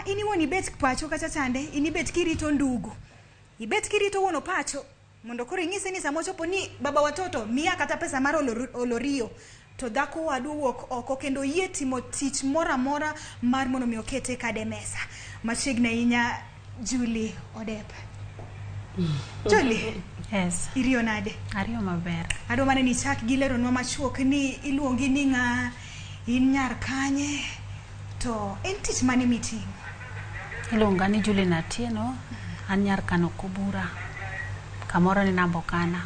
in iwuon ibet pacho kacha chande, in ibet kirito ndugu. Ibet kirito wuon opacho mondo koro inyise ni sama ochopo ni baba watoto miya kata pesa mar olorio to dhako wadu owuok oko kendo oyie timo tich moro amora mar mondo mi okete kade mesa. Machiegni ahinya Julie Odep. Julie. Yes. Iriyo nade? Ariyo maber. Adwa mana ni ichak gi leronwa machuok ni iluongi ni ng'a, in nyar kanye, to en tich mane mitimo? Iluonga ni Julie Atieno, an nyar Kano Kobura, kamoro ni Nambokana.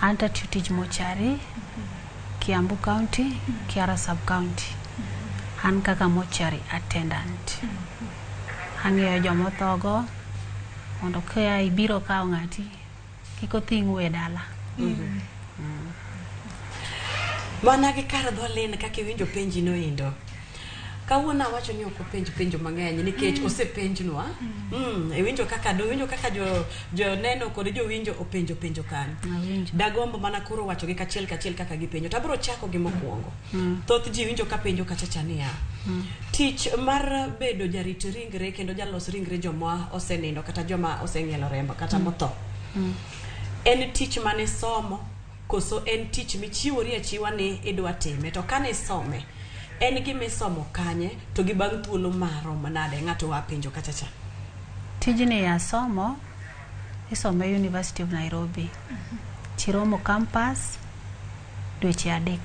An tatiyo tij mochari, Kiambu County, Kiara Sub County. An kaka mortuary attendant. Ang'iyo jomothogo mondo ka ibiro kawo ng'ati kik othing'u e dala. Mana gi kar dho lin kaka iwinjo penji no endo. Kawuono awacho ni ok openj penjo mang'eny nikech osepenjnwa. Iwinjo kaka do iwinjo kaka jo joneno kod jowinjo openjo penjo kanyo. Awinjo. Dagombo mana koro wacho gi kachiel kachiel kaka gipenjo. To abiro chako gi mokwongo. Thoth ji winjo ka penjo kacha cha niya. Tich mar bedo jarit ringre kendo jalos ringre joma osenindo kata joma oseng'ielo rembo kata motho. En tich mane somo koso en tich michiwori achiwa ni idwa time to kane isome en gima isomo kanye to gi bang' thuolo marom nade ng'ato wa penjo kacha cha. Tijni asomo, isome University of Nairobi. Chiromo campus, dweche 3.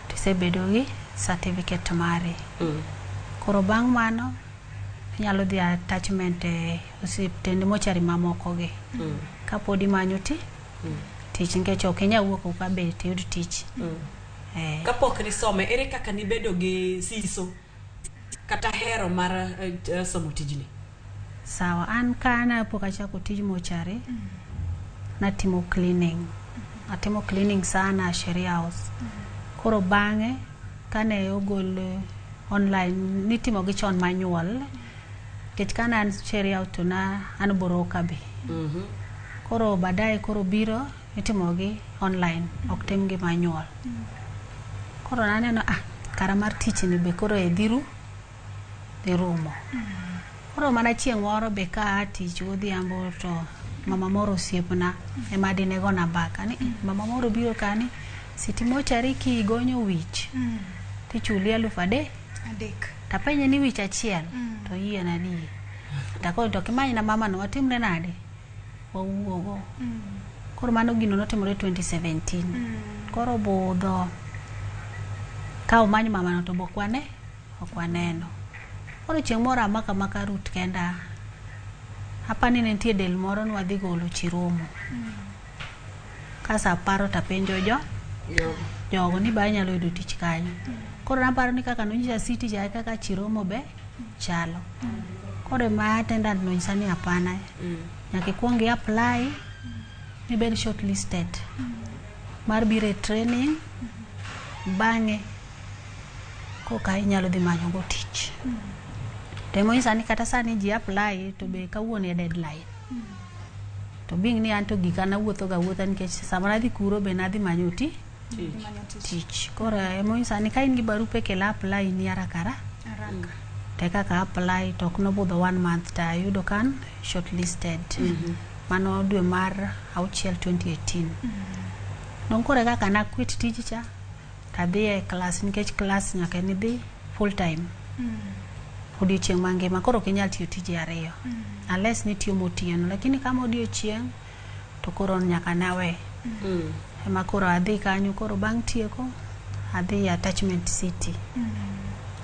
Tisebedo gi certificate mari. Koro bang' mano, inyalo dhi attachment e osiptende mochari mamoko gi. Kapod imanyo tich nikech ok inyal wuok ka be tiyud tich. Kapok nisome, ere kaka nibedo gi siso kata hero mar somo tijni? Sawa, an ka napok achako tij mochari, natimo cleaning. Atimo cleaning sana Sheria House. Koro bang'e, kane ogol online, nitimo gi chon manual. Nikech kane an Sheria House to na an broker be. Koro baadaye koro biro itimo gi online, ok tim gi manual. Koro naneno kara mar tich ni be koro e dhiru dhi rumo. Koro mana chieng' moro be ka aa tich godhiambo to mama moro osiepna ema dine gona mbaka ni mama moro biro ka ni City Mortuary kigonyo wich tichuli 3000. 3. Tapenje ni wich achiel to oyiena ni yie. Takoni to kimanyna mama no watimne nade? Wawuogo. Koro mano gino notimore 2017. Koro budho ka omany mamano to bok wane ok waneno. Koro chieng' moro amako amaka route kenda. Apani ne nitie del moro nwadhi golo Chiromo. Kasto aparo tapenjo jogo ni be anyalo yudo tich kanyo. Koro naparo ni kaka nonyisa city cha e kaka Chiromo be chalo. Koro ema attendant nonyisa ni hapana. Nyaka ikuong i apply mibed shortlisted mar biro e training bang'e koka inyalo dhi manyo go tich. To emonyisa ni kata sani ji apply to be kawuono e deadline. To being ni an to gika nawuotho ga wuotha nikech sama nadhi kuro be nadhi manyo tich. Koro emonyisa ni ka in gi barupe kel apply ni haraka haraka. To kaka apply to ok nobudho 1 month to ayudo ka an shortlisted. Mano dwe mar 6 2018. Dong' koro kaka na quit tich cha tadhi e class nikech class nyaka nidhi full time. Odiochieng' mangima koro ok inyal tiyo tije 2. Unless nitiyo motieno lakini kama odiochieng' to koro nyaka nawe. Ema koro adhi kanyo koro bang' tieko adhi attachment city.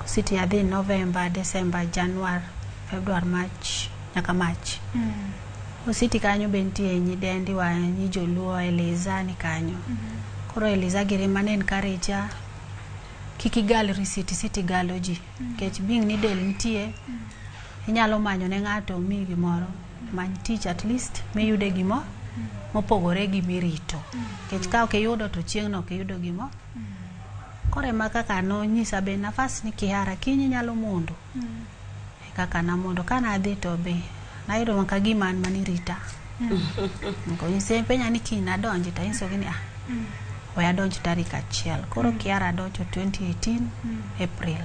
City adhi November, December, January, February, March nyaka March. City kanyo be nitie nyidendi wa nyi joluo Eliza ni kanyo. Koro Eliza giri mane encourage kik igalri city, city galo ji. Nikech being ni del nitie inyalo manyo ne ng'ato omiyi gimoro. Many tich at least miyude gimo mopogore gi mirito. Nikech ka ok iyudo to chieng' no ok iyudo gimo. Koro ema kaka nonyisa be nafas ni Kihara kiny inyalo mondo. Kaka namondo ka nadhi to be nayudo ka gima an manirita. Konyise penja ni kiny nadonji to anyisogi ni we adonj tarik 1. Koro Kihara adonjo 2018 April.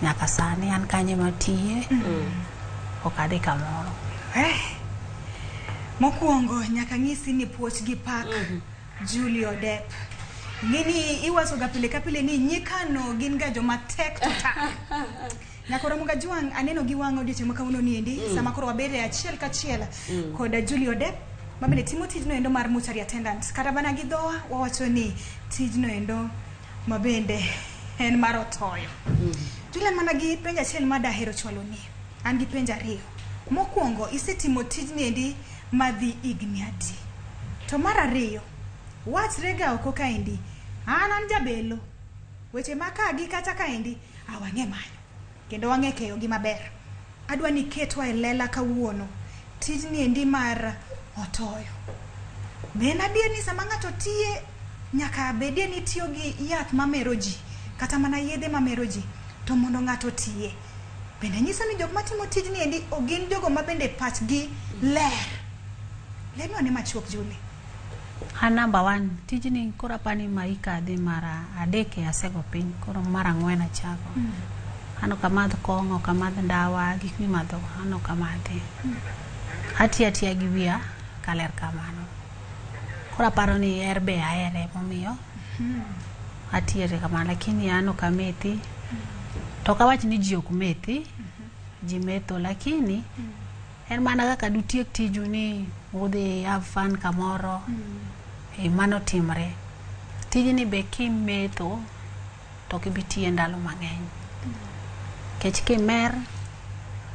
Nyaka sani an kanye matiye. Ok adhi kamoro. Mokwongo nyaka ng'isi ni puoch gi pak Julie Odep. Ng'eni iwacho ga pile ka pile ni nyikano gin ga joma tek to tak. Nyaka Ramogi Ajwang' aneno gi wang'a odiochieng' ma kawuono niendi sama koro wabede achiel kachiel koda Julie Odep ma bende timo tijno endo mar mortuary attendant. Kata mana gi dhowa wawacho ni tijno endo ma bende en mar otoyo. Julie, mana gi penjo achiel ma dahero chwalo ni. An gi penjo ariyo. Mokwongo, isetimo tijni endi madhi higni adi? To mar ariyo, wachre ga oko kaendi, an jabelo. Weche ma ka gi kacha kaendi, awang'e manyo. Kendo wang'e keyo gi maber. Adwa ni ketwa e lela kawuono. Tijni endi mar otoyo. Be en adier ni sama ng'ato tiye, nyaka bedie ni tiyo gi yath mamero ji, kata mana yedhe mamero ji, to mondo ng'ato otiye. Bende nyiso ni jok matimo tijni endi ok gin jogo ma bende pachgi ler. Lernwa ane machuok Julie. An number one, tijni koro apani maika dhi mar adek e asego piny, koro mar ang'wen achako. An ok amadh kong'o, ok amadh ndawa, gik mimadho an ok amadhi. Atiyo atiya gi wiya kaler kamano. Koro aparo ni her be ahere momiyo atiere kamano, lakini an ok amethi. To ok awach ni ji ok methi, ji metho, lakini en mana kaka dutiek tiju ni udhi have fun kamoro, mano timre. Tijni be kimetho to ok ibi tiye ndalo mang'eny. Nikech kimer,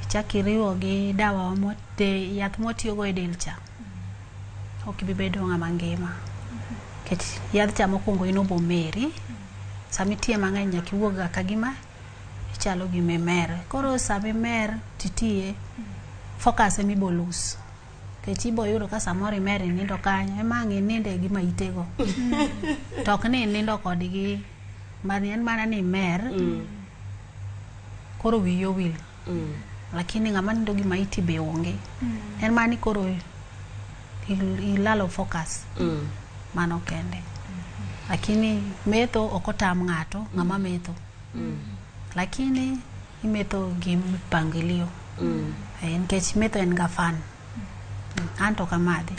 ichak iriwo gi dawa yath mwatiyogo e del cha, ok ibi bedo ng'ama ngima. Nikech yadh cha mokwongo in obo meri, sama itiye mang'eny nyaka iwuog ga kagima ichalo gima imer. Koro sama imer titiye, focus ema ibo lose. Nikech ibo yudo ka samoro imer inindo kanyo, ema ang' ininde gi maitego. To ok ni inindo kodgi, en mana ni imer, koro wiyi owil. Lakini ng'ama nindo gi maiti be onge. En mana ni koro ilalo focus. Mano kende. Lakini metho ok otam ng'ato, ng'ama metho. Lakini imetho gi mpangilio. Nikech metho en ga fun. An to ok amadhi.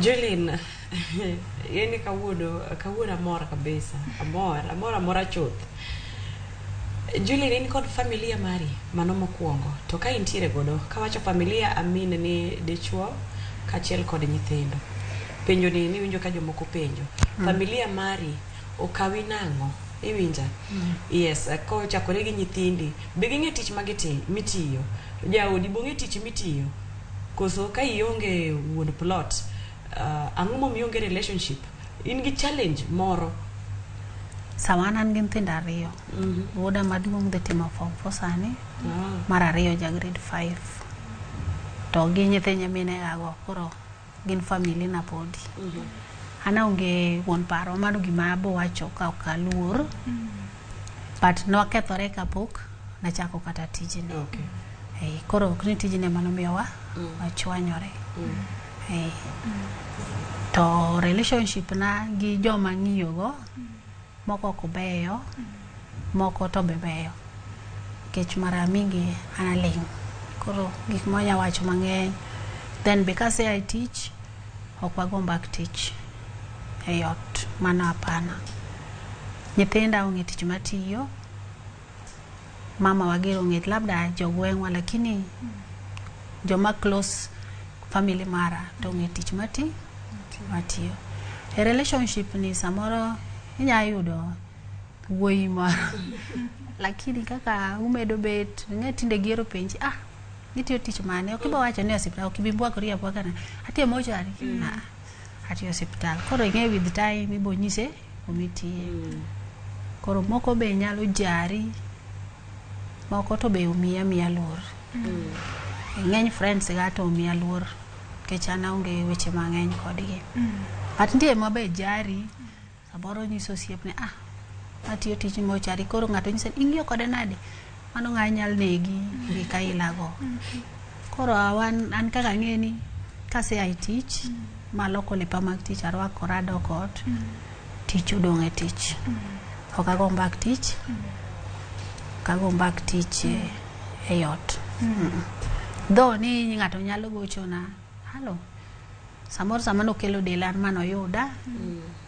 Julian, yani kawuono amor kabisa. Amor amora chuth. Julian, in kod familia mari mano mokwongo. To ka intiere godo, kawacho familia amin ni dichuo kaachiel kod nyithindo. Penjo ni niwinjo ka jomoko penjo. Familia mari okawi nang'o? Iwinja? Yes, kochakore gi nyithindi, be ging'e tich ma mitiyo? Jaodi be ong'e tich mitiyo? Koso ka ionge wuon plot, ang'o momiyo ionge relationship? In gi challenge moro? Sama an gi nyithindo ariyo. Wuoda maduong' dhi timo form 4 sani, mar ariyo ja grade 5. To gi nyithi nyiminega go, koro gin family na podi. An aonge wuon paro, mano gima abo wacho ka ok aluor. But nwakethore kapok nachako kata tijni. Koro ok ni tijni ema nomiyo wachwanyore. To relationship na gi joma ng'iyo go, moko ok beyo, moko to be beyo. Nikech mara mingi an aling'. Koro gik manya wacho mang'eny. Then be kasea e tich, ok wago mbak tich e ot. Mano hapana. Nyithinda ong'e tich matiyo. Mama wagero ong'e labda jogweng'wa, lakini joma close family mara to ong'e tich matiyo. E relationship ni samoro inya yudo wuoyi moro. Lakini kaka umedo bet, ing'e tinde gihero penji, itiyo tich mane? Ok ibo wacho ni osiptal, ok ibi bwakori abwaka na. Atiyo mochari. Atiyo osiptal. Koro ing'e with time ibo nyise kumitiye. Koro moko be nyalo jari, moko to be omiya miya luor. Ng'eny friends ga to omiya luor, nikech an aonge weche mang'eny kodgi. But nitie ma be jari, samoro nyiso osiepne, atiyo tich mochari, koro ng'ato nyise ni ing'iyo kode nade? Mano ng'a nyal negi gi kailago. Koro an kaka ang'e ni kasea e tich, maloko lepa mag tich, arwakora adok ot, tich odong' e tich. Ok ago mbak tich. Ok ago mbak tich e ot. Though ni ng'ato nyalo gochona, halo, samoro sama nokelo del an manoyuda,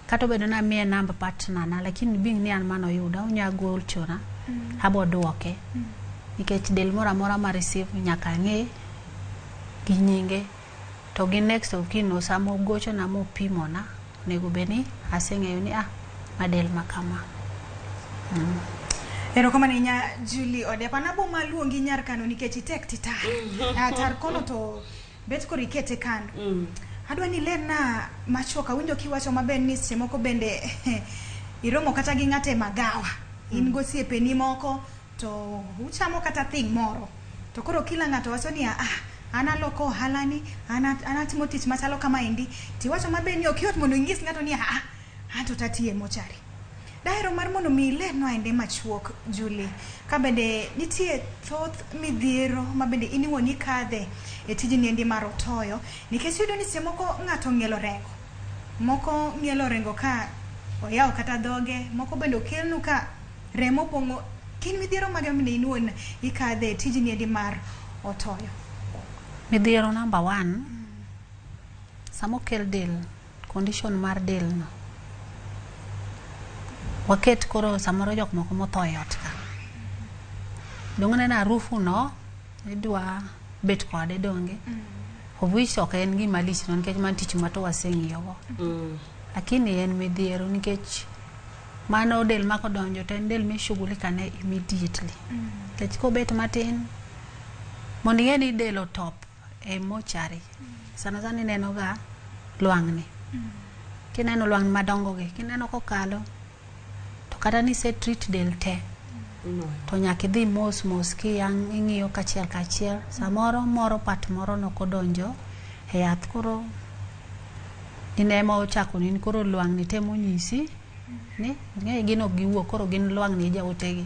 kata obedo ni amiye namba partner na, lakini being ni an manoyuda, onya gochona, abo duoke. Nikech del moro amora ma receive nyaka ang'e gi nyinge to gi next of kin no sama ogochona mopimona onego bed ni aseng'eyo ni ah ma del ma kama. Erokamano ahinya Julie Odepa. Nabo maluongi nyar kano nikech itek titar. Ah, tar kono to bet koro ikete kando. Adwa ni ilerna machuok awinjo kiwacho maber ni seche moko bende iromo kata gi ng'ato e magawa. In gosiepeni moko to uchamo kata thing moro. To koro kila ng'ato wacho ni ah an aloko ohala ni an atimo tich machalo kamaendi. Tiwacho maber ni ok yot mondo inyis ng'ato ni ah anto tatiye mochari. Dahero mar mondo mi ilernwa ende machuok Julie, ka bende nitie thoth midhiero ma bende in iwuon ikadhe e tijni endi mar otoyo, nikech iyudo ni seche moko ng'ato ng'ielo rengo, moko ng'ielo rengo ka oyawo kata dhoge, moko bende okelnu ka remo opong'o. Gin midhiero mage ma bende in iwuon ikadhe e tijni endi mar otoyo? Midhiero number one, sama okel del, condition mar del no. Waket koro samoro jok moko motho e ot ka. Donge ineno harufu no, idwa bet kode donge? Of which ok en gima lich no nikech mano tich ma to waseng'iyo go. Lakini en midhiero nikech mano del ma kodonjo to en del mishughulika ne immediately. Nikech kobet matin, mondo ing'e ni del otop e mochari, sana sana ineno ga lwang'ni. Kineno lwang'ni madongo gi, kineno kokalo, to kata ni ise treat del te, to nyaka idhi mos mos kiyang ing'iyo kachiel kachiel. Samoro moro part moro nokodonjo e yath koro in ema ochako ni koro lwang'ni temo nyisi ni ing'e gin ok giwuo koro gin lwang'ni e jaotegi.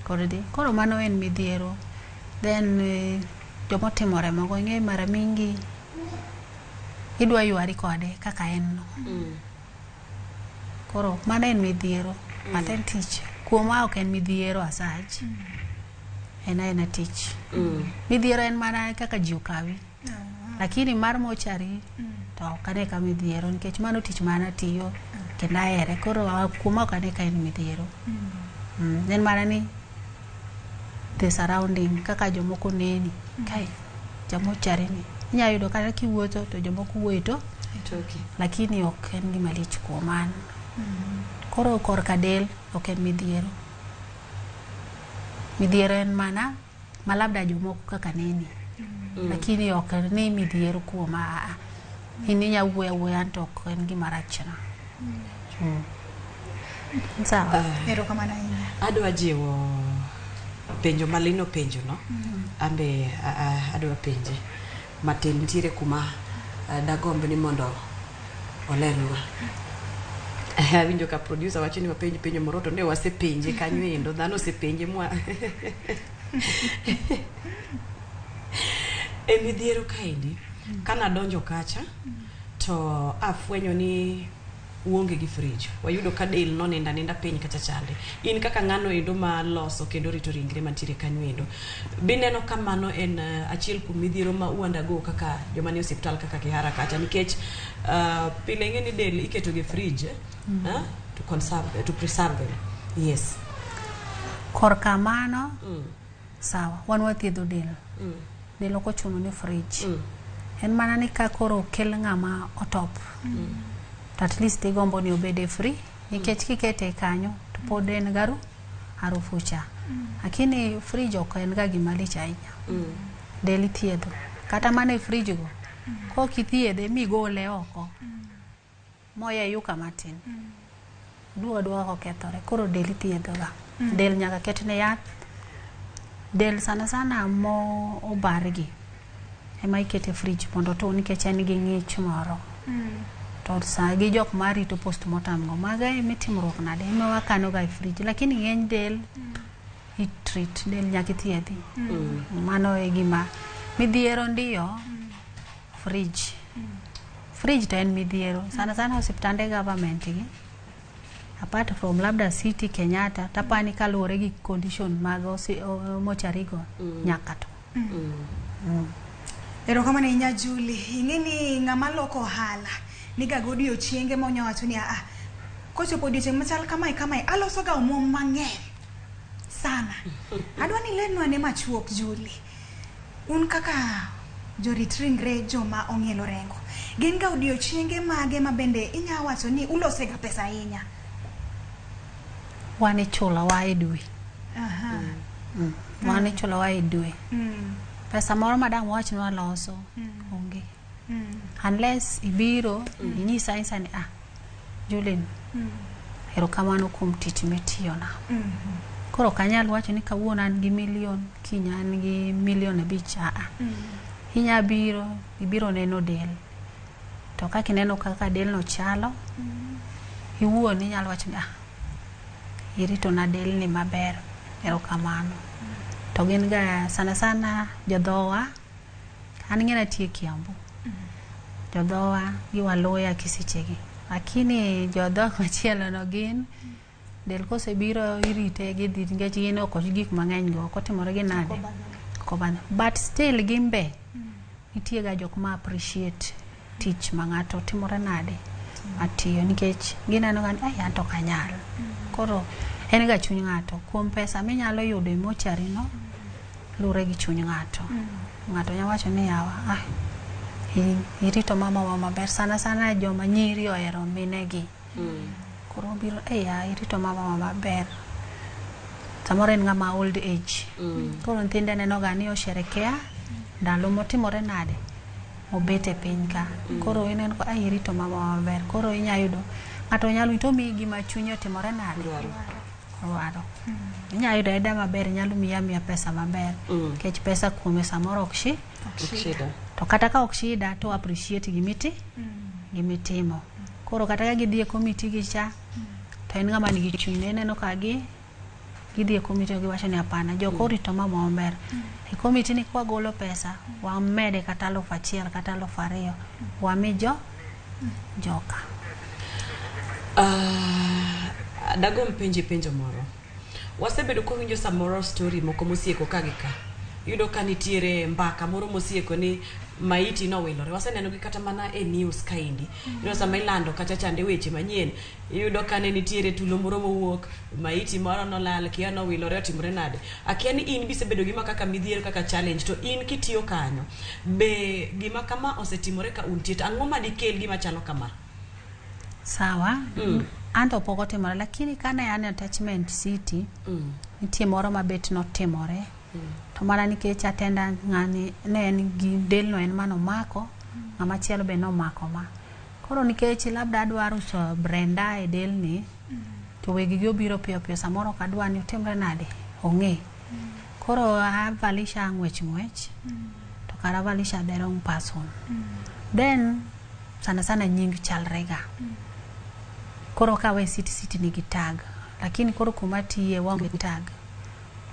Koro dhi. Koro mano en midhiero. Then jomotimo remo go ing'e mara mingi idwa ywari kode kaka en no. Koro mano en midhiero. But en tich. Kuoma ok en midhiero as such. En aena tich. Midhiero en mana kaka ji okawi. Lakini mar mochari to ok ane ka midhiero nikech mano tich mana atiyo kendo ahere. Koro kuoma ok ane ka en midhiero. En mana ni the surrounding kaka jomoko neni. Kai jamochari ni. Inya yudo kata kiwuotho to jomoko wuoyo to Toki. lakini ok en gima lich kuom an. Koro korka del ok en midhiero. Midhiero en mana ma labda jomoko kaka neni. Lakini ok ni midhiero kuoma aa. In inya wuoyo awuoya an to ok en gima rachna. Sawa. Erokamano ahinya. Adwa jiwo penjo ma Lino penjo no. Ambe adwa penje matin nitiere kuma dagomb ni mondo olernwa. Awinjo ka producer wacho ni wapenj penjo moro to ne wasepenje kanyo endo dhano osepenje mwa e midhiero kaendi kanadonjo kacha to afwenyo ni uonge gi fridge wayudo ka del nonindo aninda piny kacha chande in kaka ng'ano endo ma loso kendo rito ringre mantiere kanyo endo bineno ka mano en achiel kuom midhiero ma uandago kaka joma nie osiptal kaka Kihara kacha nikech pile ing'e ni del iketo gi fridge to conserve to preserve them yes. Korka mano, sawa, wan wathiedho del. Del ok ochuno ni fridge. En mana ni ka koro okel ng'ama otop, to at least igombo ni obed e free, nikech kikete kanyo to pod en garu harufu cha. Lakini fridge ok en ga gima lich ahinya. Del ithiedho. Kata mana e fridge go, kok ithiedhe migole oko, moyeyuka matin, duogo aduoga kokethore. Koro del ithiedho ga. Del nyaka ketne yath. Del sana sana mo obargi ema ikete fridge mondo otuo nikech en gi ng'ich moro. To sa gi jok marito postmortem go, mago emitimruok nade ema wakano ga e fridge. Lakini ng'eny del i treat, del nyaka ithiedhi. Mano e gima midhiero ndiyo fridge. Fridge to en midhiero. Sana sana osiptande government gi. Apart from labda City Kenyatta, tapani kaluwore gi condition mag mochari go nyaka to. Erokamano ahinya Julie. Ing'e ni ng'ama loko ohala niga godiochienge ma onya wacho ni ah, kochopo odiochieng' machal kamae kamae aloso ga omuom mang'eny sana. Adwa ni ilernwa ane machuok Julie. Un kaka jorit ringre joma ong'ielo rengo, gin ga odiochienge mage ma bende inya wacho ni ulosega pesa ahinya? Wan ichulowa e dwe. Aha. Wan ichulowa e dwe. Pesa moro ma dang' wawach ni waloso onge. Unless ibiro inyisa anyisa ni ah, Juline, erokamano kuom tich mitiyona. Koro ok anyal wacho ni kawuono an gi milion, kiny an gi milion 5, aa. Inya biro, ibiro neno del. To kaka ineno kaka delno chalo, iwuon inyalo wacho ni ah, iritona delni maber, erokamano. To gin ga sana sana jodhowa, an ing'e atiyo e Kiambu. Jodhowa gi Waluya Kisichegi. Lakini jodhok machielo no gin del kosebiro irite gidhi nikech gin ok gik mang'eny go ok otimore gi nade ok obadho. But still gin be nitie ga jok ma appreciate tich ma ng'ato timore nade matiyo nikech gineno ga ni ai an to ok anyal. Koro en ga chuny ng'ato kuom pesa minyalo yudo e mochari no luwore gi chuny ng'ato. Ng'ato nyalo wacho ni yawa ah, irito mamawa maber sana sana joma nyiri ohero minegi. Koro obiro eh ya irito mamawa maber. Samoro en ng'ama old age. Koro nyithinde neno ga ni osherekea ndalo motimore nade obet e piny ka. Koro ineno ka ai irito mamawa maber. Koro inya yudo ng'ato nyalo to omiyi gima chunye otimore nade dwaro. Inya yudo ayuda maber nyalo miyi amiya pesa maber. Nikech pesa kuome samoro ok shi Ok shida. to kata ka ok shida to appreciate gimiti gimitimo. Koro kata ka gidhi e committee gi cha to en ng'ama nigi chuny ineno ka gi gidhi e committee giwacho ni hapana jok orito mama maber. E committee ni kwagolo pesa wamede kata 1000 kata 2000 wami jo joka. Dagom penji penjo moro. Wasebedo kowinjo samoro story moko mosieko ka gi ka. Iyudo ka nitiere mbaka moro mosieko ni maiti nowilore. Waseneno gi kata mana e news kaendi. Iyudo sama ilando kacha chande weche manyien. Iyudo ka ne nitiere tulo moro mowuok, maiti moro nolal, kia nowilore otimore nade. Akia ni in bisebedo gima kaka midhiero kaka challenge to in kitiyo kanyo. Be gima kama osetimore ka untie to ang'o madikel gima chalo kama? Sawa. An to pok otimore lakini kane an e attachment city nitie moro mabet notimore. To mana nikech attendant ng'ani ne en gi delno en manomako, ng'ama chielo be nomako ma. Koro nikech labda adwaro uso Brenda e delni, to weg gi obiro piyo piyo samoro ok adwa ni otimre nade ong'e. Koro avalisha ng'wech ng'wech to kara avalisha the wrong person. Then sana sana nying chalre ga. Koro kawe city city nigi tag lakini koro kuma tiye waonge tag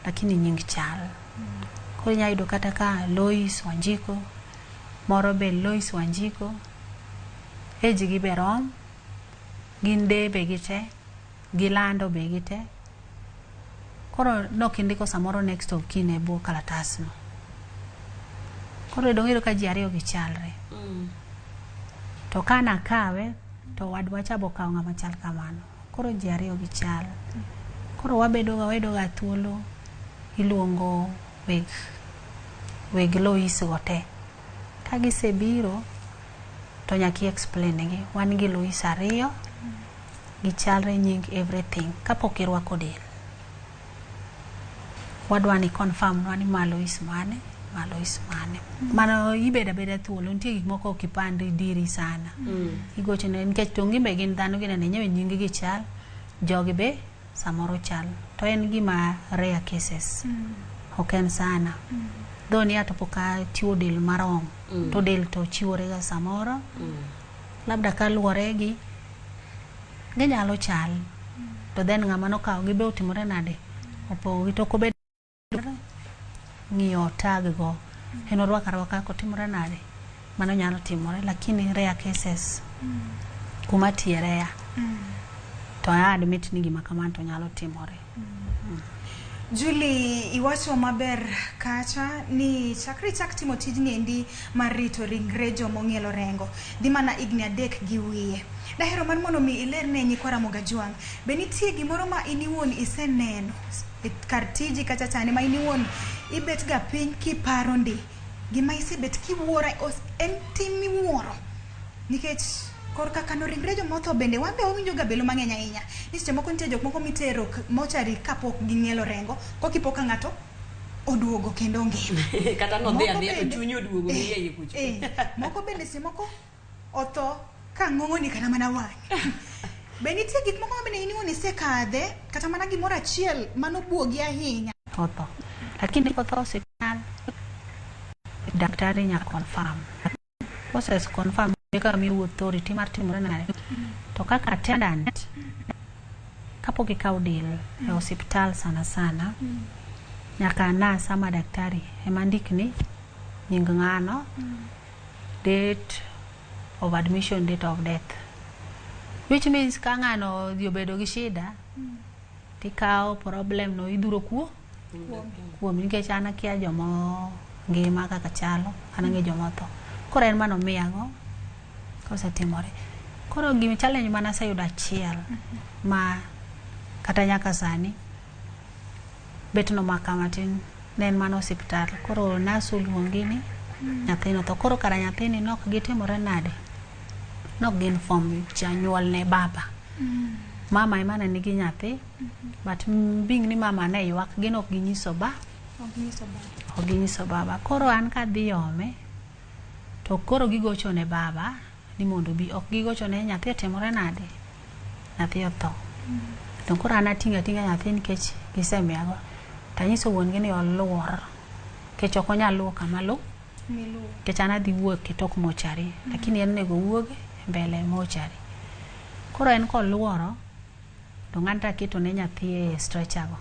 lakini nying chal. Koro inya yudo kata ka Lois Wanjiko moro be Lois Wanjiko age gi be rom gin deye be gite gilando be gite. Koro nokindiko samoro next of kin e bwo kalatas no. Koro dong' iyudo ka ji ariyo gi chalre. To ka nakawe to wadwa cha bokawo ng'ama chal kamano. Koro ji ariyo gi chal. Koro wabedo ga wayudo ga thuolo iluongo weg Lois go te. Ka gisebiro to nyaka i explain negi. Wan gi Lois ariyo, gichalre nying everything kapok irwako del. Wadwa ni confirm nwa ni ma Lois mane, ma Lois mane. Mano ibedo abeda thuolo, nitie gik moko ok ipand diri sana. Igochone nikech to gin be gin dhano gineno enyewe nying gi chal, jogi be samoro chal. To en gima rare cases. Ok en sana. Though ni ato pok achiwo del marom. To del to chiwore ga samoro. Labda kaluwore gi ginyalo chal. To then ng'ama nokawo gi be otimore nade? Opogo gi to ok obed ng'iyo tag go. En orwako arwaka kotimore nade? Mano nyalo timore lakini rare cases. Kuma tiye rare. To a admit ni gima kamano to nyalo timore. Julie, iwacho maber kacha ni chakre ichak timo tijni endi mar rito ringre jomong'ielo rengo dhi mana higni 3 gi wiye. Dahero mar mondo mi ilerne nyikwa Ramogi Ajwang', be nitie gimoro ma in iwuon iseneno e kar tiji kacha chande ma in iwuon ibet ga piny kiparo ndi gima isebet kiwuoro en tim miwuoro nikech korka kano ringre jomotho bende wan be wawinjo ga belo mang'eny ahinya ni seche moko nitie jok moko mitero mochari kapok ging'ielo rengo kokipo ka ng'ato oduogo kendo ngima. Kata nodhi adhiya to chunyi oduogo gi iye kucho. Moko bende seche moko otho ka ng'ong'oni kata mana wang'e. Be nitie gik moko ma bende in iwuon isekadhe kata mana gimoro achiel manobuogi ahinya? Otho. Lakini kotho osiptal, daktari nyaka confirm. Process confirm eka miyo authority mar timore nade. To kaka attendant, kapok ikawo del e osiptal sana sana, nyaka nurse ama daktari ema ndikni nying ng'ano, date of admission, date of death. Which means ka ng'ano odhi obedo gi shida, tikawo problem no idhuro kuom nikech an akia joma ngima kaka chalo, an ang'e joma otho. Koro en mano miyago kosetimore. Koro gima challenge mana aseyudo achiel ma kata nyaka sani bet nomaka matin ne en mana osiptal. Koro nurse oluongi ni nyathino otho. Koro kara nyathini nok gitimore nade? Nok gi inform janyuol ne baba. Mama ema ne nigi nyathi, but being ni mama ne ywak gin ok ginyiso ba ok ginyiso baba. Koro an kadhi ome to koro gigocho ne baba ni mondo obi. Ok gigocho ne nyathi otimore nade? Nyathi otho. To koro an ating'o ating'a nyathi nikech gisemiyago. Tanyiso wuon gi ni oluor nikech ok onyal luwo kama lu nikech an adhi wuok e tok mochari, lakini en onego owuog e mbele mochari. Koro en koluoro to ng'an to aketo ne nyathi e stretcher go.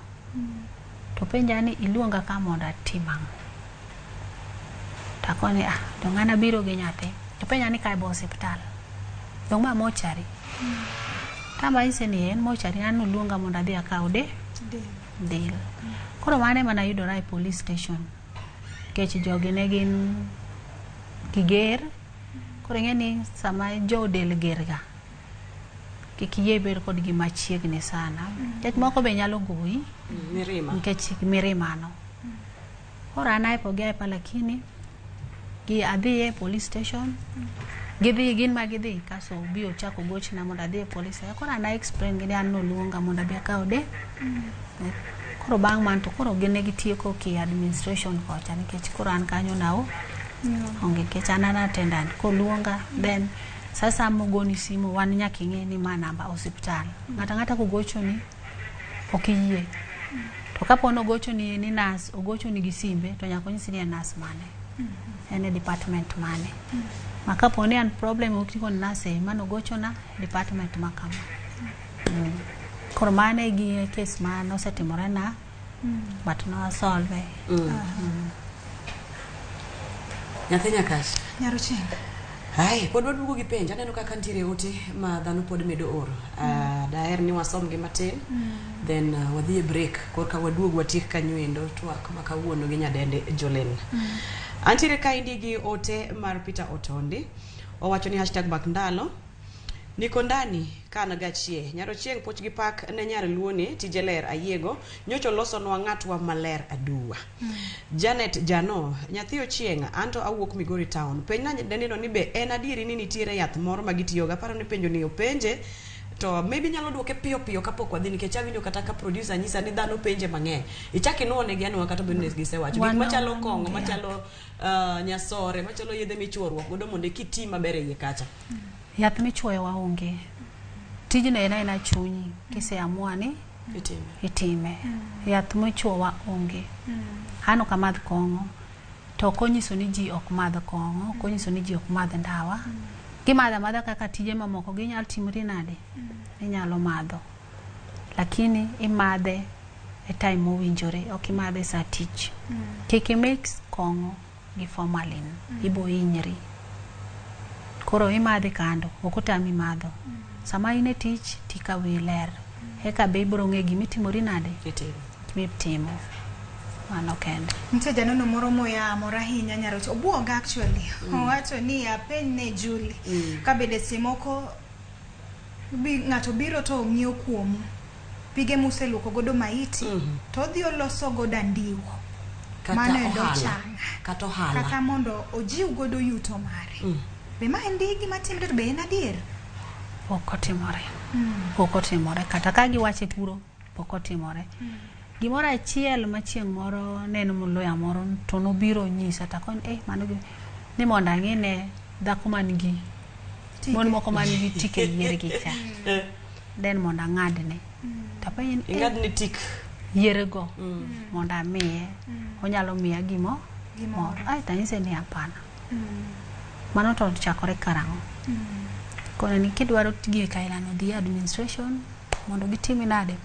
To penja ni iluonga ka mondo atim ang'o? To akone ah, to ng'ana biro gi nyathi. To penja ni kae bo osiptal. Dong' ma mochari. Tamba anyise ni en mochari an noluonga mondo adhi akaw de del. Koro mano ema nayudora e police station. Nikech jogi ne gin giger. Koro ing'e ni sama jo del ger ga, kik iyie ibed kodgi machiegni sana. Nikech moko be nyalo goyi. Mirima. Nikech mirima no. Koro an aepo gi aepa lakini gi adhi e police station. Gidhi gin ma gidhi kaso obi ochako gochna mondo adhi e police station. Koro an a explain gi ni an noluonga mondo abi akaw de. Koro bang' mano to koro gin ne gitieko ki administration kocha nikech koro an kanyo nao onge nikech an an attendant. Koluonga then sasa mogoni simu wan nyaka ing'e ni ma namba osiptal. Ng'ato ang'ata kogochoni ok iyie. To kapo ni ogochoni ni nurse ogochoni gi simbe to nyaka onyisi ni en nurse mane. En e department mane. Ma kapo ni an problem ok ni nurse e mano ogochona department ma kama. Koro mano e gi case ma nosetimore na but no solve. Nyathi Nyakach. Nyarochieng. Ai, pod waduogo gi penjo. Aneno kaka nitiere ote ma dhano pod medo oro. Daher ni wasom gi matin. Then wadhi e break. Korka waduog watiek kanyo endo twak ma kawuono gi nyadende Jolene. Antiere kaendi gi ote mar Peter Otondi. Owacho ni hashtag mak ndalo. Niko ndani kan gachie. Nyarochieng puoch gi pak ne nyar luoni tije ler ayiego. Nyocha olosonwa ng'atwa maler aduwa. Janet Jano, nyathi Ochieng, anto awuok Migori town. Penj na nyadendi ni be en adieri ni nitiere yath moro ma gitiyogo. Aparo ni penjo ni openje to maybe nyalo duoke piyo piyo kapok wadhi nikech awinjo kata ka producer nyisa ni dhano penje mang'eny. Ichak inuonegi anuwa kata obedo ni gisewacho. Gik machalo kong'o, machalo nyasore, machalo yedhe michuoruok godo mondo eki maber e iye kacha. Yath michuoyo waonge. Tijno en aena chunyi kiseamua ni Itime. itime. Yath michuowa onge. An ok amadh kong'o. To ok onyiso ni ji ok madh kong'o, ok onyiso ni ji ok madh ndawa. Gimadho amadha kaka tije mamoko ginyalo timri nade? Inyalo madho. Lakini imadhe e time mowinjore, ok imadhe sa tich. Kik imix kong'o gi formalin, ibo hinyri. Koro imadhe kando, ok otami madho. Sama in e tich tikawi ler. Eka be ibiro ng'e gimitimori nade mitimo. Mano kende. Nitie janeno moro moya mor ahinya Nyaroch obuoga actually. Owacho ni apenj ne Julie ka bende seche moko ng'ato biro to ng'iewo kuomu pige museluoko godo maiti to odhi oloso godo andiwo. Kata ohala. Kata ohala. Kata mondo ojiw godo yuto mare. Be ma endi gima timre to be en adier? Pok otimore. Pok otimore. Kata ka giwache kuro, pok otimore. Gimoro achiel ma chieng' moro ne en moloya moro to nobiro nyisa to akoni eh mano ni mondo ang'ine dhako man gi mon moko man gi tik e yiergi cha. Then mondo ang'adne. To apenje ni Ing'adne tik. Yiergo mondo amiye. Onyalo miya gimo moro. Ai to anyise ni hapana. Mano to chakore karang'o? Kone ni kidwaro gik ailano dhi administration mondo gitimi nade?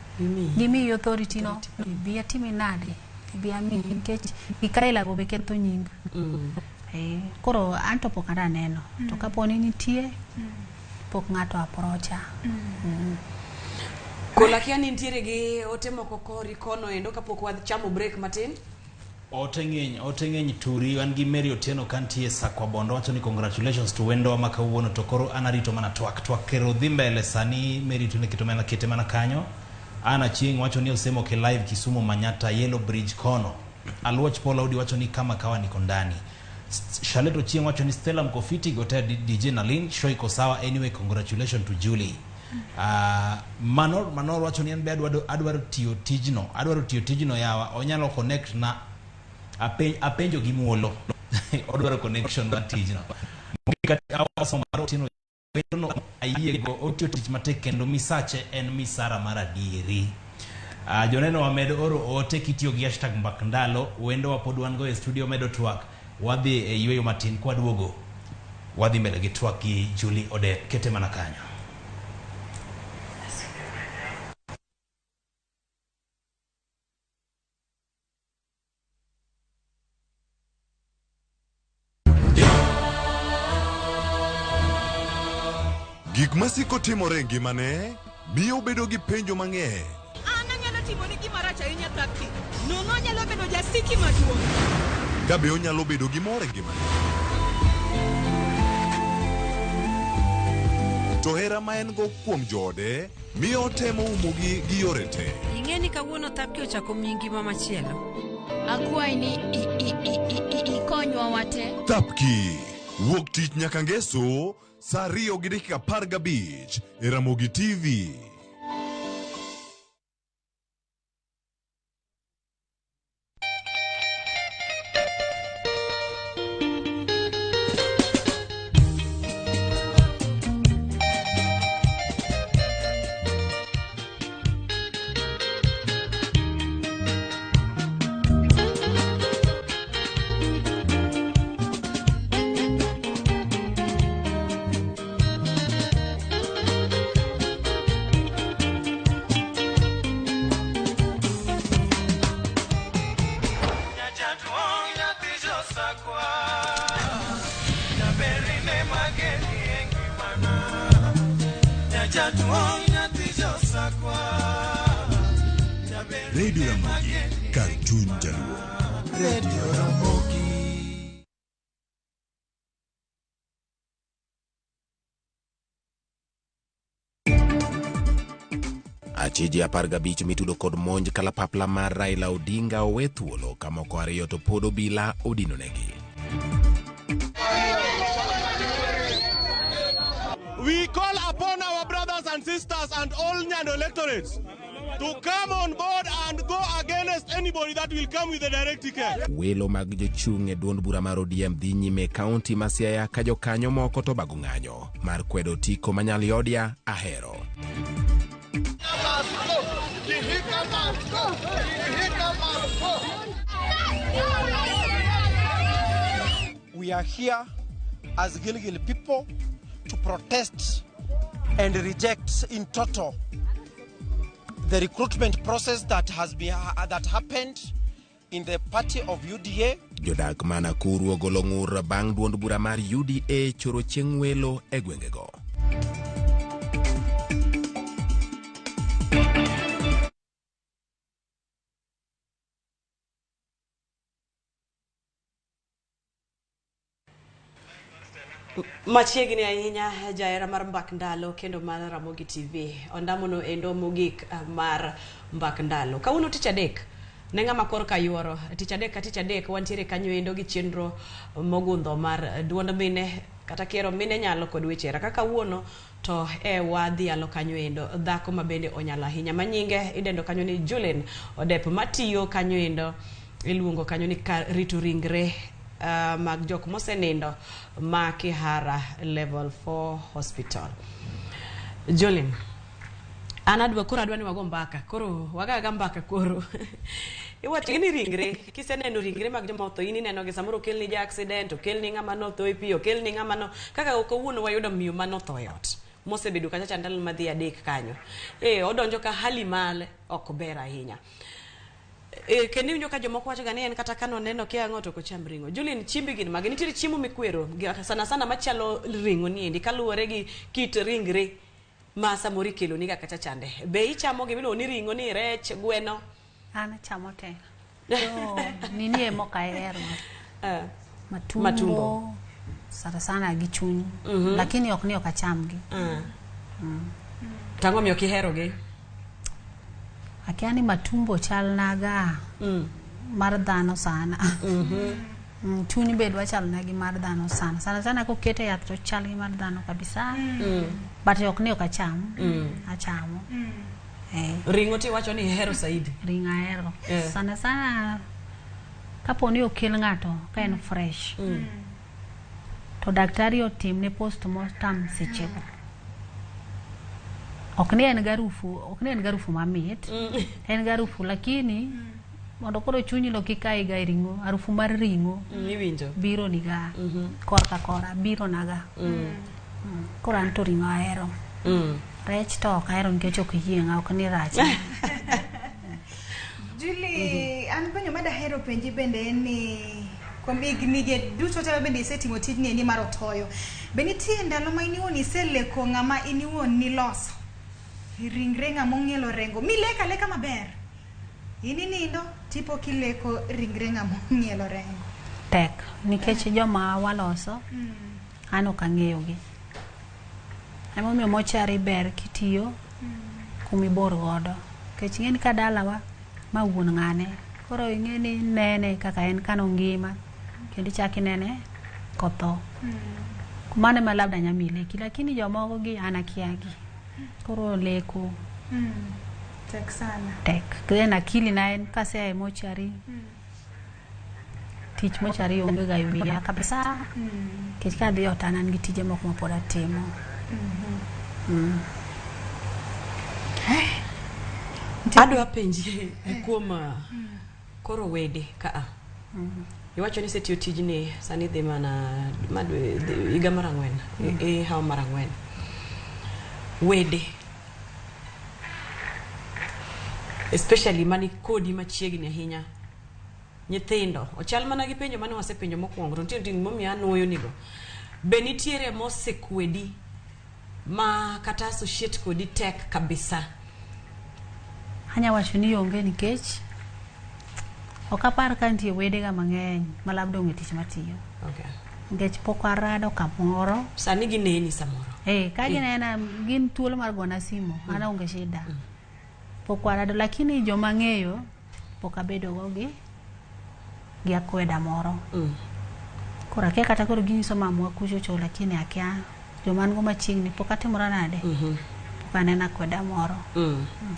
Gimiyi authority no. Bi atimi nade? Bi amiyi nikech gik ailago be ketho nying. Koro an to pok aneno. To kapo ni nitie pok ng'ato approacha. Kola kia ni nitiere gi ote moko kori kono endo kapok wachamo break matin. Ote ng'eny turi an gi Mary Otieno kantie Sakwa Bondo wacho ni congratulations to wendo ma kawuono to koro an arito mana twak kero dhi mbele sani Mary Otieno keto mana kete mana kanyo. Ana Chieng wacho ni osemo ke live Kisumu Manyata Yellow Bridge kono. Aluoch Paul Audi wacho ni kama kawa niko ndani. Charlotte Ochieng wacho ni Stella Mkofiti gotea DJ Nalin show iko sawa anyway congratulations to Julie. Manor wacho ni an be adwaro tiyo tijno. Adwaro tiyo tijno yawa onyalo connect na apenjo gi muolo. Odwaro connection mar tijno. Kata awaso mar Otieno wendo ayiego otiyo tich matek kendo misache en misara mar adieri. Joneno wamedo oro ote kitiyo gi hashtag mbak ndalo wendo wa pod wan go e studio medo twak wadhi e yweyo matin kwaduogo wadhi mbele gi twak gi Julie Odet kete mana kanyo. Gik masiko timore e ngimane miyo bedo gi penjo mang'eny. An anyalo timoni gima rach ahinya Thapki. Nono anyalo bedo jasiki maduong'. Ka be onyalo bedo gi mor e ngimane. To hera ma en go kuom joode miyo otemo umogi gi yore te. Ing'e ni kawuono Thapki ochako miyi ngima machielo. Akwayi ni ikonywa wate. Thapki wuok tich nyaka ngeso saa 2:15 e Ramogi TV. Radio Ramogi, kar chuny Jaluo. Radio Ramogi. Achije 15 mitudo kod monj kalapapla mar Raila Odinga owe thuolo ka moko 2 to pod obila odinonegi. We call upon our brothers and sisters and all Nyando electorates to come on board and go against anybody that will come with a direct ticket. Welo mag jochung' e duond bura mar ODM dhi nyime kaunti ma Siaya ka jokanyo moko to bago ng'anyo mar kwedo otiko manyal yodia ahero. We are here as Gilgil people to protest and reject in total the recruitment process that has been that happened in the party of UDA. Jodak ma Nakuru ogolo ng'ur bang' duond bura mar UDA choro chieng' welo e gwengego. Machiegni ahinya jahera mar Mbak Ndalo kendo mar Ramogi TV. Ondamono endo mogik mar Mbak Ndalo. Kawuono tich adek, ne ng'ama korka yuoro. Tich adek ka tich adek wantiere kanyo endo gi chenro mogundho mar duond mine kata kiero mine nyalo kod weche hera. Kaka kawuono to e wadhialo kanyo endo dhako ma bende onyalo ahinya ma nyinge idendo kanyo ni Julin Odep matiyo kanyo endo iluongo kanyo ni rito ringre mag jok mosenindo ma Kihara Level 4 Hospital. Jolin, an adwa koro adwa ni wago mbaka koro wagaga mbaka koro iwacho ni ringre kiseneno ringre mag joma otho in ineno gi samoro okelni ja accident okelni ng'ama notho e pi okelni ng'ama no kaka kawuono wayudo miyo manotho e ot mosebedo kacha cha ndalo madhi adek kanyo odonjo ka hali mare ok ber ahinya. Kendo iwinjo ka jomoko wacho ga ni en kata kanoneno kia ang'o to ok ocham ring'o. Julin, chiembi gin mage? Nitiere chiemo mikwero sana sana machalo ring'o ni endi kaluwore gi kit ringre ma samoro ikelo ni ga kacha chande. Be ichamo gimiluongo ni ring'o ni rech, gweno? An achamo te. To nini ema ok ahero. Matumbo, Matumbo. Sana sana gi chuny. Lakini ok ni ok achamgi. To ang'o omiyo ok iherogi? Akia ni matumbo chal naga mar dhano sana. Chuny be dwa chal nagi mar dhano sana. Sana sana kokete yath to chal gi mar dhano kabisa. But ok ni ok acham. Achamo. Ring'o tiwacho ni ihero saidi? Ring'o ahero. Sana sana kapo ni okel ng'ato ka en fresh. To daktari otimne postmortem sechego. Ok ni en garufu, ok ni en garufu mamit. En garufu lakini mondo koro chunyi no kik kai ga e ring'o, harufu mar ring'o Iwinjo. biro niga korka kora, biro naga. Koro an to ring'o ahero. Rech to ok ahero nikech ok yieng'a, ok ni rach. Julie, an penjo madahero penji bende en ni kuom higni gi duto te bende isetimo tijni endi mar otoyo. Be nitie ndalo ma in iwuon iseleko ng'ama in iwuon niloso? Ringre ng'ama ong'ielo rengo. Mileko aleka maber. In inindo tipo kileko ringre ng'ama ong'ielo rengo. Tek, nikech joma waloso, an ok ang'eyogi. Emomiyo mochari ber kitiyo kumibor godo. Nikech ing'e ni ka dalawa, ma wuon ng'ane. Koro ing'e ni nene kaka en kanongima, kendo ichak inene kotho. Mano ema labda nya miyi leki, lakini jomoko gi an akiagi. Koro leko Tek sana. tek. Then akili na en kasea e mochari, tich mochari onge ga e wiya kabisa. Nikech kadhi ot an an gi tije moko ma pod atimo. Adwa penji kuom koro wede ka a. Iwacho ni isetiyo tijni sani dhi mana higa mar ang'wen, ihawo mar ang'wen. Wede especially mani kodi machiegni ahinya nyithindo ochal mana gi penjo mane wasepenjo mokwongo to nitie gimomiyo anuoyo nigo. Be nitiere mosekwedi ma kata associate kodi tek kabisa? Anya wacho ni onge nikech ok apar ka nitie wedega mang'eny ma labda ong'e tich matiyo. Nikech pok arado kamoro. Sani gineni samoro. Ka ginena gin thuolo mar gona simu, an aonge shida. Pok warado lakini joma ang'eyo pok abedo go gi akweda moro. Koro akia kata koro ginyiso mamwa kucho cho lakini akia joma an go machiegni pok atimora nade. Pok aneno akweda moro.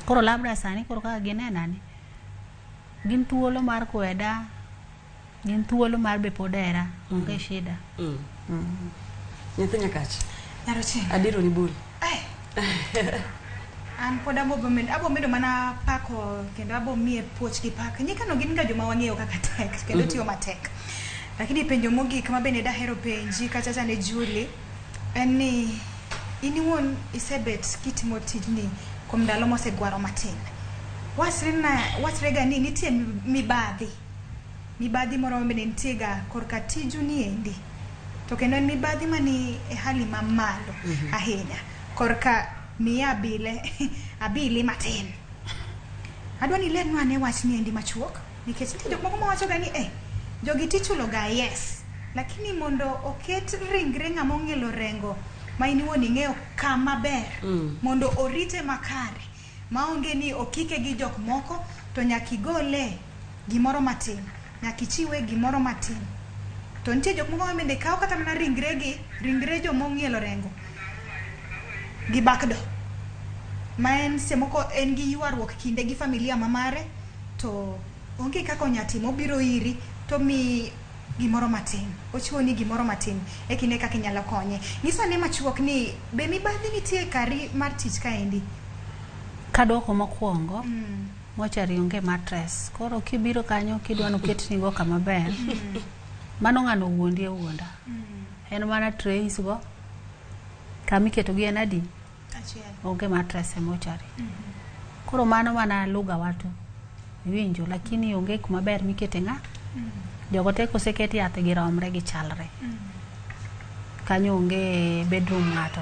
Koro labda sani koro kaka ginena ni gin thuolo mar kweda, gin thuolo mar be pod hera, onge shida. Nyathi Nyakach. Nyarochieng. Adiro ni bul. An pod abo medo mana pako kendo abo miye puoch gi pak. Nyikano gin ga joma wang'eyo kaka tek kendo tiyo matek. Lakini penjo mogik ma bende dahero penji kacha cha ne Julie en ni in iwuon isebet kitimo tijni kuom ndalo mosegwaro matin. Wachre ga ni nitie mibadhi. Mibadhi moro bende nitie ga korka tiju ni endi. To kendo en mibadhi mani e hali mamalo ahinya. Korka miya abile, abili matin. Adwa ni ilernwa ane wachni endi machuok, nikech nitie jok moko mawacho ga ni jogi tichulo ga yes. Lakini mondo oket ringre ng'ama ong'ielo orengo ma in iwuon ing'eyo kama ber mondo orite makare maonge ni okike gi jok moko to nyaka igole gimoro matin, nyaka ichiwe gimoro matin. To nitie jok moko ma bende kawo kata mana ringregi, ringre joma ong'ielo orengo gi backdoor ma en seche moko en gi ywaruok kinde gi familia ma mare to onge kaka onya timo obiro iri to omiyi gimoro matin, ochiwoni gimoro matin e kinde kaka inyalo konye. Nyisa ane machuok ni be mibadhi nitie kari mar tich kaendi? Kaduoko mokwongo, mochari onge mattress. Koro kibiro kanyo kidwa noketni go kama ber, mano ng'ano wuondi awuonda. En mana trays go, kama iketogi en adi? Achiel. Onge mattress e mochari. Koro mano mana lugha watu. Iwinjo, lakini onge kuma ber mikete ng'a. Jogo te koseket yath giromre gichalre. Kanyo onge bedroom ng'ato.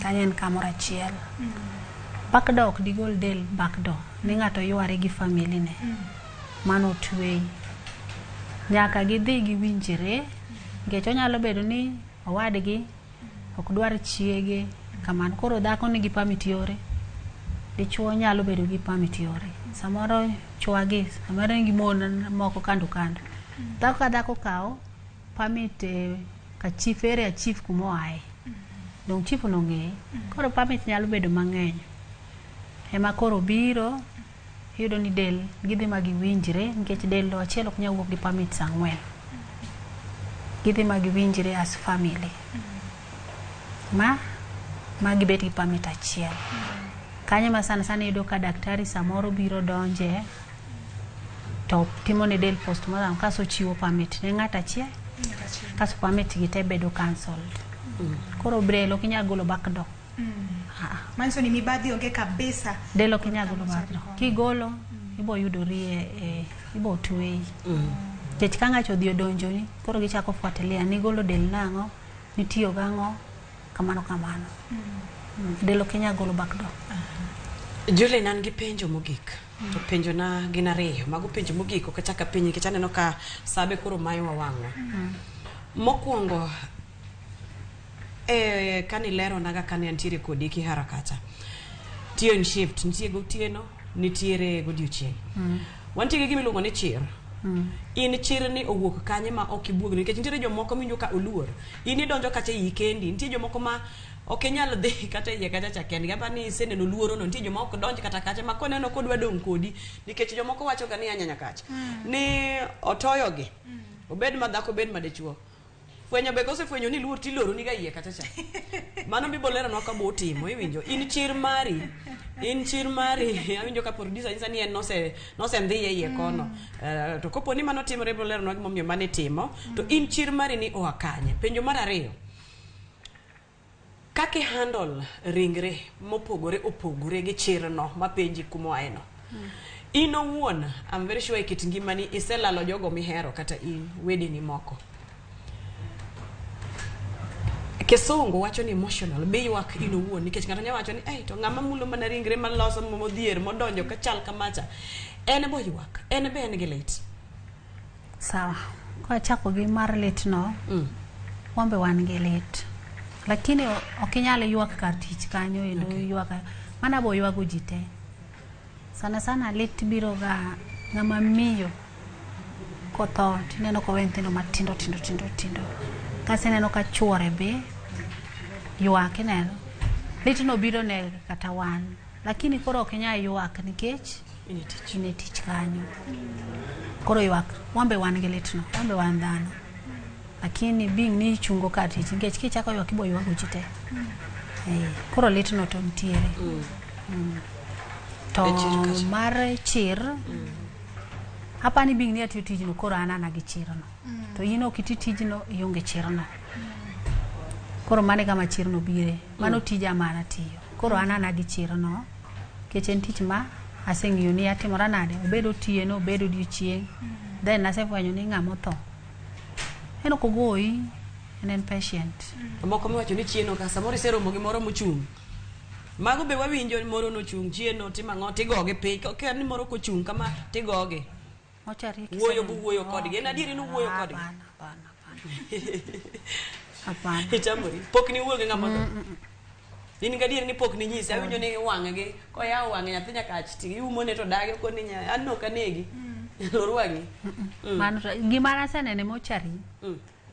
Kanyo en kamoro achiel. Back door ok digol del back door. Ni ng'ato yware gi family ne. Mano otweyi. Nyaka gidhi giwinjre. Nikech onyalo bedo ni owadgi ok dwar chiege kamano. Koro dhako nigi permit yore. Dichuo nyalo bedo gi permit yore. Samoro chwagi, samoro en gi mon moko kando kando. Dhako ka dhako kawo permit e ka chief area chief kuma oaye. Dong chief no ong'eye. Koro permit nyalo bedo mang'eny. Ema koro biro iyudo ni del gidhi ma giwinjre nikech del achiel ok nyal wuok gi permits ang'wen. Gidhi ma giwinjre as family. Ma ma gibet gi permit achiel. Kanyo ma sana sana iyudo ka daktari samoro biro donje to timo ne del postmortem kaso chiwo permit ne ng'at achiel kaso permit gi te bedo cancelled. Koro del ok inyal golo back door. Manyiso ni mibadhi onge kabisa. Del ok inyal golo back door. Kigolo ibo yudori e ibo tweyi. Nikech ka ng'ato odhi odonjoni, koro gichako fuatilia ni igolo del nang'o, nitiyo gang'o, kamano kamano. Del ok inyal golo back door. Julian, an gi penjo mogik. To penjo na gin ariyo. Mago penjo mogik ok achak apenji nikech aneno ka sabe koro mayowa wang'wa. Mokwongo, kanileronaga kane antiere kodi Kihara kacha. Tiyo in shift, nitie gotieno, nitiere godiochieng'. Wantie gi gima iluongo ni chir. In chir ni owuok kanye ma ok ibuogni nikech nitiere jomoko miwinjo ka oluor. In idonjo kacha iyi kendi, nitie jomoko ma ok inyal dhi kata iye kacha cha kendgi. Apa ni iseneno luoro no, nitie joma ok donj kata kacha ma koneno kodwa dong' kodi nikech jomoko wacho ga ni anyanya kacha. Ni otoyo gi. Obed ma dhako obed ma dichuo. Fwenyo be kosefwenyo ni luor tiloroni ga iye kacha cha. Mano bibo leronwa ka bo timo, iwinjo. In chir mari, in chir mari, awinjo ka producer nyisa ni en nose nosendhiye iye kono. To kopo ni mano timore ibiro leronwa gimomiyo mano itimo. To in chir mari ni oa kanye? Penjo mar ariyo. Kaka i handle ringre mopogore opogore gi chirno mapenji kumoae no. In owuon, I'm very sure e kit ngimani iselalo jogo mihero kata in wedeni moko. Kisungu wacho ni emotional, be ywak in owuon nikech ng'ato nyalo wacho ni "Ei, to ng'ama mulo mana ringre maloso modhier modonjo kachal kamacha en bo ywak, en be en gi lit." Sawa. Kwachako gi mar lit no, wan be wan gi lit. Lakini ok inyal ywak kar tich kanyo endo ywak. Mana bo ywago ji te. Sana sana lit biro ga ng'ama miyo kotho tineno kowe nyithindo matindo tindo tindo tindo. Kasto ineno ka chuore be ywak ineno. Lit no biro ne kata wan. Lakini koro ok inyal ywak nikech in e tich kanyo. Koro ywak, wan be wan gi lit no, wan be wan dhano. Lakini being ni ichungo kar tich nikech kichako ywak ibo ywago ji te. Koro lit no to nitiere. To E chir kacha. mar chir, apani being ni atiyo tijno koro an ana gi chirno. To in ok iti tijno ionge chirno. Koro mano e kama chirno bire. Mano tija ma an atiyo. Koro an ana gi chirno. Nikech en tich ma aseng'iyo ni atimora nade, obed otieno, obed odiochieng'. Then asefwenyo ni ng'ama otho, en ok ogoyi, en patient. Moko miwacho ni chieno ka samoro iseromo gi moro mochung'. Mago be wawinjo moro nochung' chieno timo ang'o tigogi piny ka ni moro kochung' kama tigogi. Mochari Wuoyo buwuoyo kodgi. En adieri ni uwuoyo kodgi. Hapana, hapana, hapana. Hapana. Itamori. Pok ni wuo gi ng'ama otho. In gadier ni pok ni nyise, awinjo ni wang'e koyawo wang'e nyathi nyaka ach ti iumone to dagi okoni nya an ok anegi. Lor wang'i. Mano to gima nasenene mochari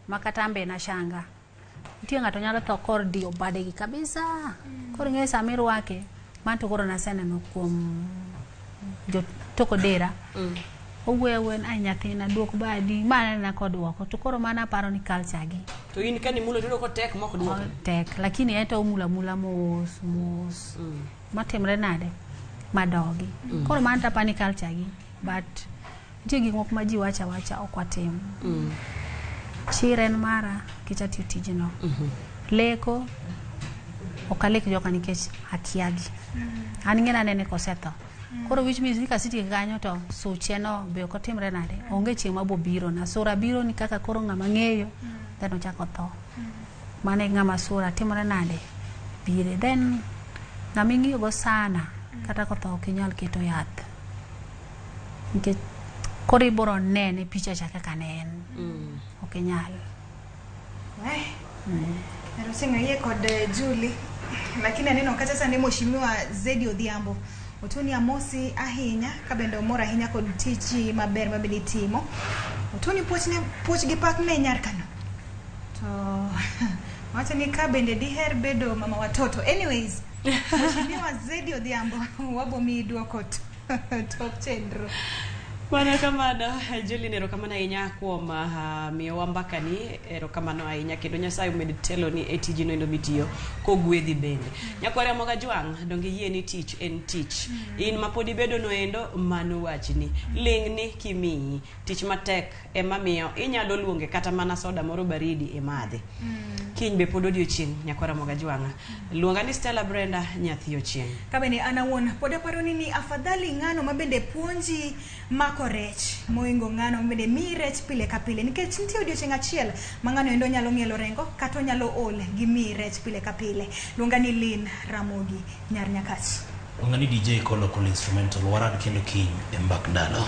ma kata an be nashanga. Nitie ng'ato nyalo tho kor diyo badegi kabisa. Koro ing'eyo sama irwake, mano to koro naseneno kuom jo toko dera. Owuoyo awuoya ni ai nyathina duok badi, ma anena koduoko. To koro mano aparo ni culture gi. To in ka nimulo tiyudo kotek mok duoke. Tek, lakini en to omulo amula mos mos. Matimre nade? Madogi. Koro mano to apani culture gi. But nitie gik moko ma ji wacho awacha ok watim. Chir en mara nikech atiyo tijno. Leko ok alek joka nikech akiagi. An ing'e nanene kosetho. Koro which means ni kasetieko kanyo to suche no be ok otimre nade. Onge chieng' ma bobiro na. Sura biro ni kaka koro ng'ama ng'eyo then ochako tho. Mano e ng'ama sura timore nade bire. Then ng'ama ing'iyo go sana kata kotho ok inyal keto yath. Nikech koro ibiro nene picha cha kaka ne en. Ok inyal. Narusinga yie kod Julie lakini aneno kacha sani Mheshimiwa Zedi Odhiambo Otoni amosi ahinya ka bende omor ahinya kod tichi maber ma bende itimo. Otoni puoch ne puoch gi pak ne nyar Kano. To wacho ni ka bende diher bedo mama watoto. Anyways, Mheshimiwa Zedi Odhiambo wabo miyi duoko tok chenro. Mana kamano, Julie, erokamano ahinya kuom miyowa mbakani, erokamano ahinya kendo Nyasaye omed teloni e tijino endo mitiyo kogwedhi bende. Nyakwar Ramogi Ajwang', donge iyie ni tich en tich. In ma pod ibedo no endo, mano wachni. Ling'ni kimiyi. Tich matek ema miyo inyalo luonge kata mana soda moro baridi imadhi. Kiny be pod odiochieng' Nyakwar Ramogi Ajwang'. Luonga ni Stella Brenda nyathi Ochieng'. Ka bende an awuon pod aparo ni ni afadhali ng'ano ma bende puonji mako rech moingo ng'ano ma bende miyi rech pile ka pile nikech nitie odiochieng' achiel ma ng'ano endo nyalo ng'ielo rengo kata onyalo ol gi miyi rech pile ka pile. Luonga ni Lynn Ramogi Nyar Nyakach. Luonga ni DJ Kolo Kolo Instrumental warad kendo kiny e mbak ndalo.